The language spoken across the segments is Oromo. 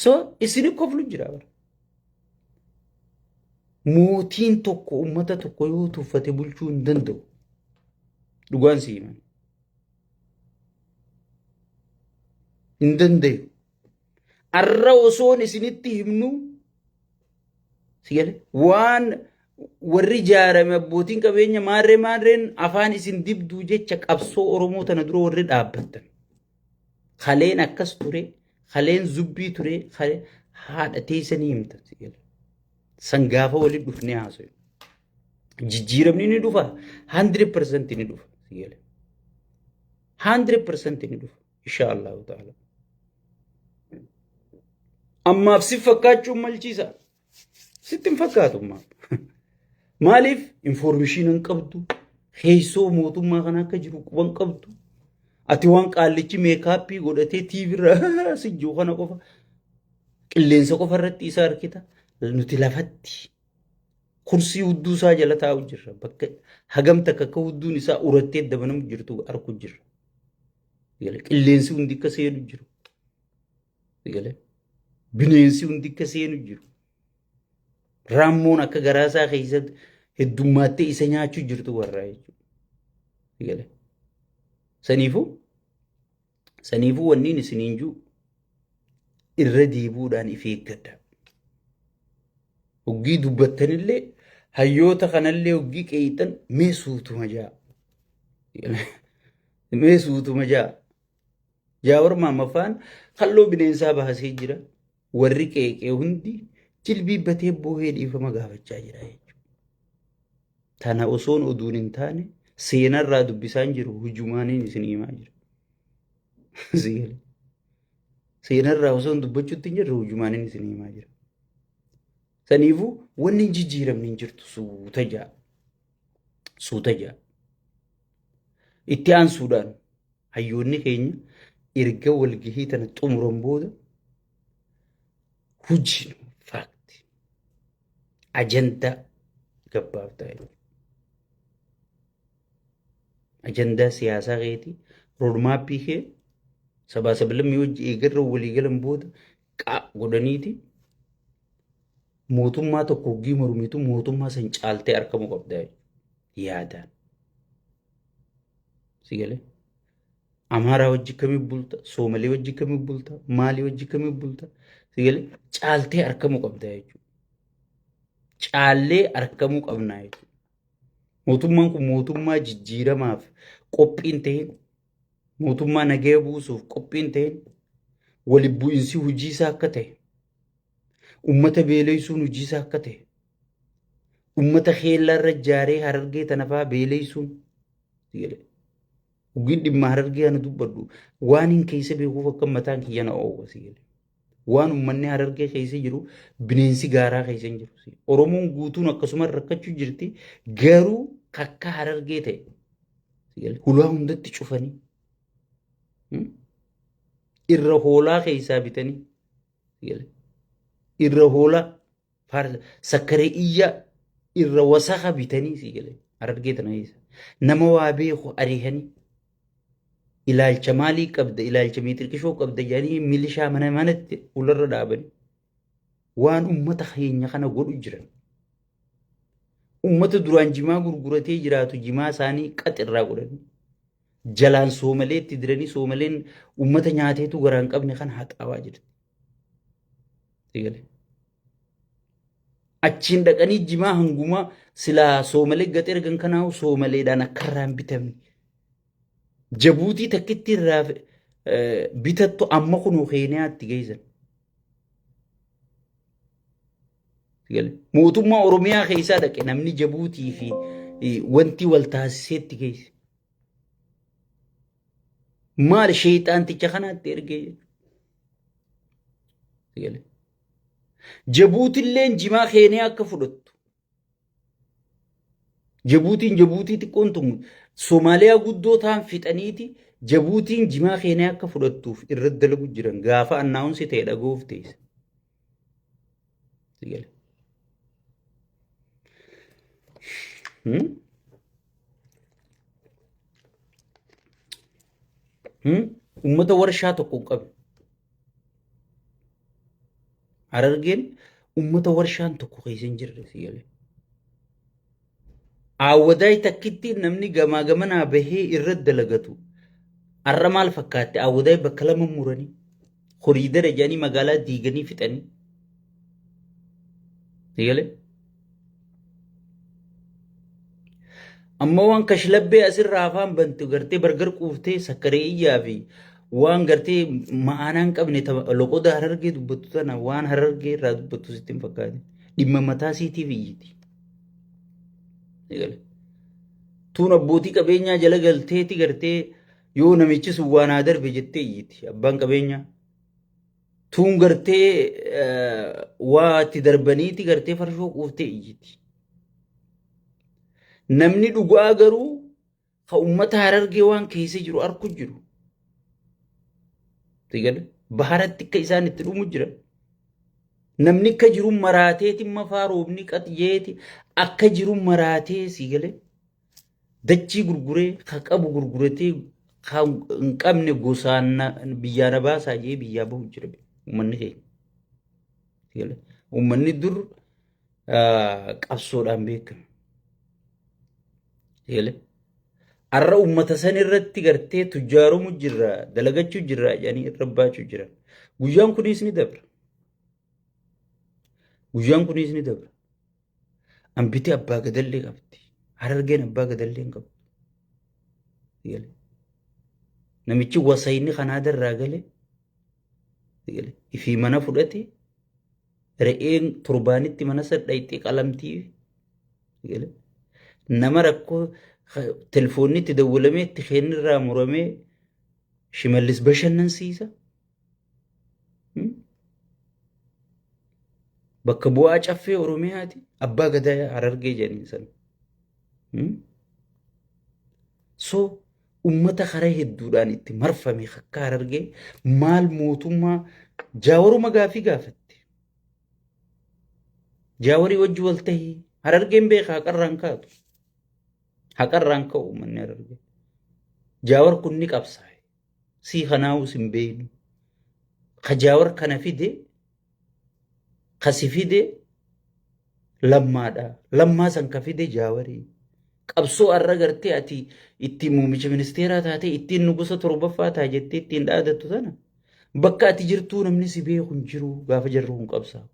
So isin koflu jira bara. Mootiin tokko uummata tokko yoo tuffate bulchuu hin danda'u. Dhugaan si himan. Hin danda'u. Arra osoon isinitti himnu si gale waan warri ijaarame abbootiin qabeenya maarree maarreen afaan isin dibduu jecha qabsoo Oromoo tana dura warri dhaabbattan. Kaleen akkas ture, kaleen zubbii ture, haadha teessanii himtan si gale. San gaafa walitti dhufnee haasa'u. Jijjiiramni ni dhufa, 100% ni dhufa si gale. 100% ni dhufa. Insha Allahu ta'ala. Ammaaf si fakkaachuun malchiisa. Sitti hin fakkaatu ammaaf. Maaliif infoormeeshinii hin qabdu? Keessoo mootummaa kana akka jiru quba hin qabdu. Ati waan qaallichi meekaappii godhatee TV irra si jiru kana qofa qilleensa qofa irratti isa argita. Nuti lafatti kursii hudduu isaa jala taa'u jirra. Bakka hagam takka akka hudduun isaa urattee dabanamu jirtu arku jirra. Qilleensi hundi akka seenu jiru. Bineensi hundi akka seenu jiru. Raammoon akka garaa isaa keessatti heddummaattee isa nyaachuu jirtu warraa jechuudha. Saniifuu saniifuu wanniin isiniin jiru irra deebi'uudhaan if eeggadha. Hoggii dubbattanillee hayyoota kanallee hoggii qeeyxan mee suutuma jaa. Mee suutuma jaa. Jaawar Maammaffaan kalloo bineensaa baasee jira. Warri qeeqee hundi jilbiibbatee boohee dhiifama gaafachaa jira jechuudha. Tana osoon oduun hin taane seenarraa dubbisaan jiru hujumaaniin isin himaa jira. Seenarraa osoon dubbachuutti hin jirre hujumaaniin isin himaa jira. Saniifuu wanni hin jijjiiramne hin jirtu suuta ja'a. Suuta ja'a. Itti aansuudhaan hayyoonni keenya erga walgahii tana xumuran booda hojiin faakti ajandaa gabbaabdaa jechuudha. Ajandaa siyaasaa keetii roodmaappii kee sabaa sablammii hojii eegarra walii galan booda qaa godhaniiti mootummaa tokko hoggii mormitu mootummaa san caaltee argamuu qabda jechuudha. Yaadaan. Si galee? Amaaraa wajji kamii bulta? Soomalee wajji kamii bulta? Maalii wajji kamii bulta? Si galee? Caaltee argamuu qabda jechuudha. Caallee argamuu qabna jechuudha. Mootummaan kun mootummaa jijjiiramaaf qophiin ta'in, mootummaa nagaya buusuuf qophiin ta'in, wali bu'insi hojii isaa akka ta'e, ummata beeleysuun hojii isaa akka ta'e, ummata keellaa irra ijaaree harargee tana fa'aa beeleysuun Hoggin dhimma harargee ana dubbadhu waan hin keessa beekuuf akka mataan kiyya na oowwa si jedhe. Waan uummanni harargee keessa jiru bineensi gaaraa keessa hin jiru. Oromoon guutuun akkasuma rakkachuu jirti garuu kakka harargee ta'e hulaa hundatti cufanii irra hoolaa keessaa bitanii irra hoolaa sakkaree iyyaa irra wasaka bitanii si galee harargee tana keessa nama waa beeku ariihanii ilaalcha maalii qabda ilaalcha miixirqishoo qabda jedhanii milishaa mana manatti ularra dhaabanii waan ummata keenya kana godhu jiran. Ummata duraan jimaa gurguratee jiraatu jimaa isaanii qaxirraa godhanii jalaan soomaleetti diranii soomaleen ummata nyaateetu garaa hin qabne kana haxaawaa jirti. Achiin dhaqanii jimaa hangumaa silaa soomalee gad ergan kanaa'u soomaleedhaan akka irraa hin bitamne. Jabuutii takkitti irraa bitattu amma kunoo Keeniyaatti geessan. Mootummaa Oromiyaa keessaa dhaqe namni Jabuutii fi wanti wal taasiseetti geesse. Maal sheexaanticha kanaatti ergee jechuudha. Jabuutilleen jimaa Keeniyaa akka fudhattu. Jabuutiin Jabuutii xiqqoon tun Somaaliyaa guddoo ta'an fixaniiti Jabuutiin jimaa Keeniyaa akka fudhattuuf irratti dalagu jiran gaafa annaawunsi ta'e dhaga'uuf teessa. Uummata warshaa tokko hin qabne. Harargeen uummata warshaan tokko keessa hin jirre si galee. Aawwadaay takkitti namni gamaa gamanaa bahee irra dalagatu. Har'a maal fakkaatte aawwadaay bakka lama muranii koriidara jedhanii magaalaa diiganii fixanii. Si galee? Amma waan kashlabbee asirraa afaan bantu gartee bargar quuftee sakkaree iyyaa fi waan gartee ma'aanaa hin qabne loqoda harargee dubbattu tana waan harargee irraa dubbattu sitti hin fakkaatin. Dhimma mataa siitiif iyyiti. Tuun abbootii qabeenyaa jala galteeti gartee yoo namichi sun waan haa darbe jettee iyyiti abbaan qabeenyaa. Tuun gartee waa itti darbaniiti gartee farshoo quuftee iyyiti. Namni dhugaa garuu ka uummata harargee waan keessa jiru arku jiru. Sigale baharatti akka isaan itti dhumu jiran. Namni akka jiru maraateeti mafaa roobni qaxjeeti akka jiru maraatee sigale dachii gurguree ka qabu gurguratee ka hin qabne gosaan biyyaa na baasaa jee biyyaa bahu jira uummanni keenya. Sigale uummanni dur qabsoodhaan beekama. Sigale har'a uummata san irratti gartee tujjaaromu jirra dalagachuu jirra jedhanii irra baachuu jiran. Guyyaan kunis ni dabra. Guyyaan kunis ni dabra. Ambiti abbaa gadallee qabdi. Harargeen abbaa gadallee hin qabdu. Sigale namichi wasayni kanaa darraa galee sigale ifii mana fudhate re'een torbaanitti mana san dhayxee qalamtii nama rakkoo telefoonni itti dawwalamee itti kennirraa muramee shimallis bashannansiisa. Bakka bu'aa caffee Oromiyaati abbaa gadaa Harargee jedhanii san. So ummata karaa hedduudhaan itti marfame akka Harargee maal mootummaa jaawaruma gaafii gaafatte. Jaawarii wajji wal tahii Harargeen beeka haqarraan kaatu. Haqarraan ka'u uummanni Harargee. Jaawar kun ni qabsaa'e. Sii kanaa'us hin beeknu. Ka jaawar kana fide ka si fide lammaadha. Lammaa san ka fide jaawarii. Qabsoo har'a gartee ati ittiin muummicha ministeeraa taatee ittiin nugusa torbaffaa taa jettee ittiin dhaadattu tana bakka ati jirtuu namni si beeku hin jiru gaafa jarri kun qabsaa'u.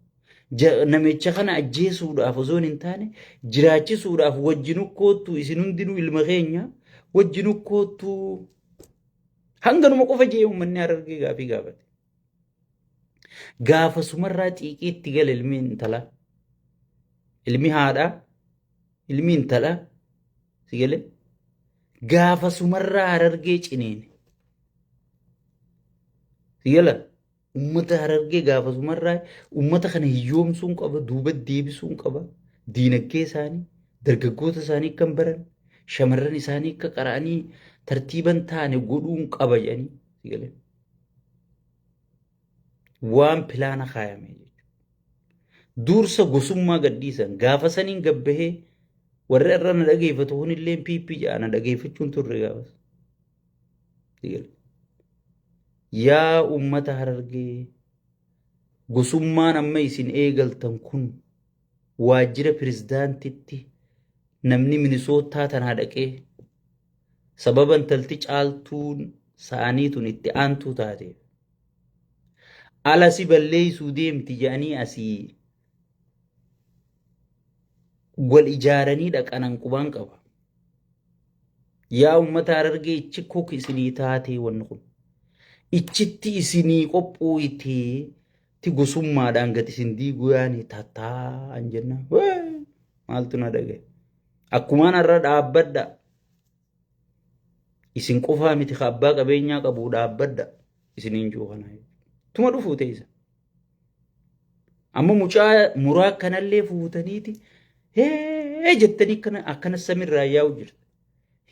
Namicha kana ajjeesuudhaaf osoo hin taane jiraachisuudhaaf wajjinu koottu isin hundinuu ilma keenya wajjinu koottu hanganuma qofa jee uummanni Harargee gaafii gaafate. Gaafa sumarraa xiiqii itti gale ilmi intalaa. Ilmi haadhaa, ilmi intalaa si gale gaafa sumarraa Harargee ciniine. Si gala uummata Harargee gaafa sumarraa uummata kana hiyyoomsuun qaba, duuba deebisuun qaba, diinagdee isaanii, dargaggoota isaanii akka hin baran, shamarran isaanii akka qara'anii tartiiban taane godhuun qaba jedhanii si gale. Waan pilaana kaayame jechuudha. Dursa gosummaa gadhiisan gaafa saniin gabbahee warri irra na dhageeffatu kunillee PP jedha na dhageeffachuun turre gaafas. Yaa uummata Harargee gosummaan amma isin eegaltan kun waajjira pirezidaantitti namni Minisootaa tanaa dhaqee sababa intalti caaltuun sa'anii tun itti aantuu taateef ala si balleessuu deemti jedhanii asii wal ijaaranii dhaqanan qubaan qaba. Yaa uummata Harargee ichi kuk isinii taatee wanni kun. Ichitti isinii qophooytee ti gosummaadhaan gad isin diiguu yaani tattaa'an jenna. Maaltu na dhagaye? Akkumaan har'a dhaabbadha. Isin qofaa miti ka abbaa qabeenyaa qabu dhaabbadha. Isiniin jiru kana. Tuma dhufuu teessa. Amma mucaa muraa kanallee fuutaniiti hee jettanii akkana akkana samirraa yaa'u jirta.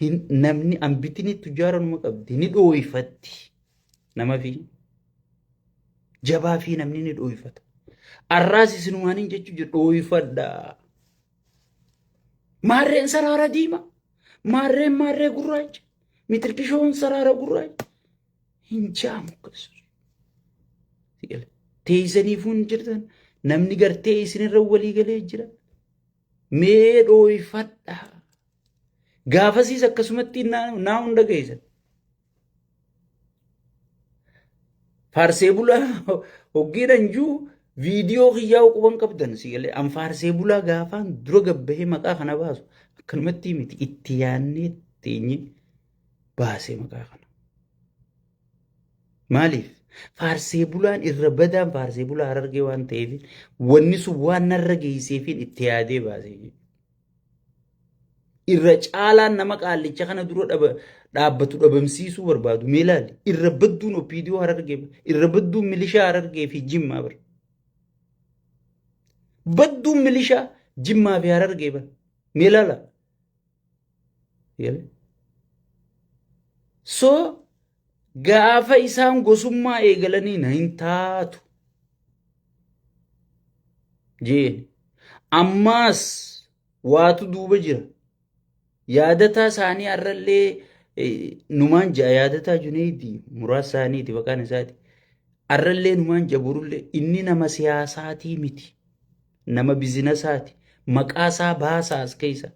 Hin namni ambitini tujaara numa qabdi ni dhooyfatti nama fi jabaa fi namni ni dhooyfata. Arraas isinumaaniin jechuu jiru dhooyfadha. Maarreen saraara diimaa, maarreen maarree gurraacha, mitirkishoon saraara gurraacha. Hin jaamu akkasumas. Teessaniifuu hin jirtan. Namni gartee isinirra walii galee jira. Mee dhooyfadhaa. Gaafasiis akkasumatti naa hunda geessan. Faarsee bulaa hoggiidhan juu viidiyoo kiyyaa quban qabdan si galee an faarsee bulaa gaafaan dura gabbahee maqaa kana baasu akkanumatti miti itti yaannee teenye baasee maqaa kana. Maaliif? Faarsee bulaan irra badaan faarsee bulaa harargee waan ta'eef wanni sun waan narra geesseefiin itti yaadee baasee jechuudha. Irra caalaan nama qaallicha kana dura dhaabbatu dhabamsiisuu barbaadu mee ilaali. Irra badduun OPDO harargee irra badduun milishaa harargee fi jimmaa bara. Badduun milishaa jimmaa fi harargee bara. Mee ilaala. So gaafa isaan gosummaa eegalanii na hin taatu. Jeen ammaas waatu duuba jira. Yaadataa isaanii har'allee numaan ja'a yaadataa Juneeydi muraasa isaaniiti maqaan isaati. Har'allee numaan ja'a borullee inni nama siyaasaatii miti. Nama bizinasaati. Maqaa isaa baasaa as keessa.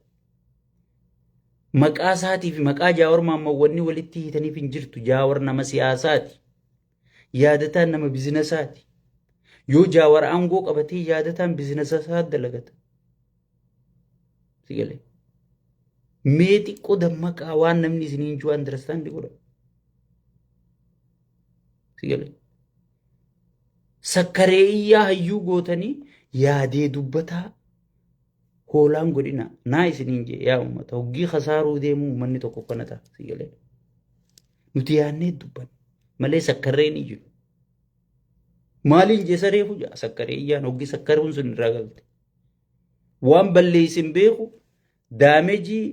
Maqaa isaatii fi maqaa Jaawar Mahammad wanni walitti hiitaniif hin jirtu. Jaawar nama siyaasaati. Yaadataan nama bizinasaati. Yoo Jaawar aangoo qabatee yaadataan bizinasa isaa dalagata. Si galee. Mee xiqqoo dammaqaa waan namni isiniin jiru understand godha. Si galee. Sakkareeyyaa hayyuu gootanii yaadee dubbataa hoolaan godhina naa isiniin jee yaa uummata hoggii kasaaruu deemuu uummanni tokko kana ta'a si galee. Nuti yaadnee dubbanna malee sakkarreen hin jiru. Maaliin jee saree fuja sakkareeyyaan hoggii sakkaruun sun irraa galte. Waan balleessin beeku daamejii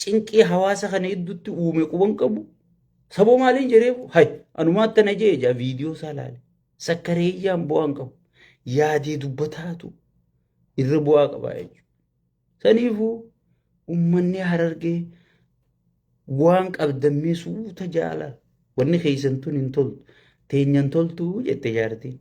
cinqii hawaasa kana gidduutti uume quban qabu. Saboo maaliin jedheefu hay anumaatti na jee jaa viidiyoo isaa laale. Sakkareeyyaan bu'aan qabu. Yaadee dubbataatu irra bu'aa qaba jechuudha. Saniifuu uummanni harargee waan qabdammee suuta jaalala. Wanni keessan tun hin toltu. Teenyan toltuu jette jaartiin.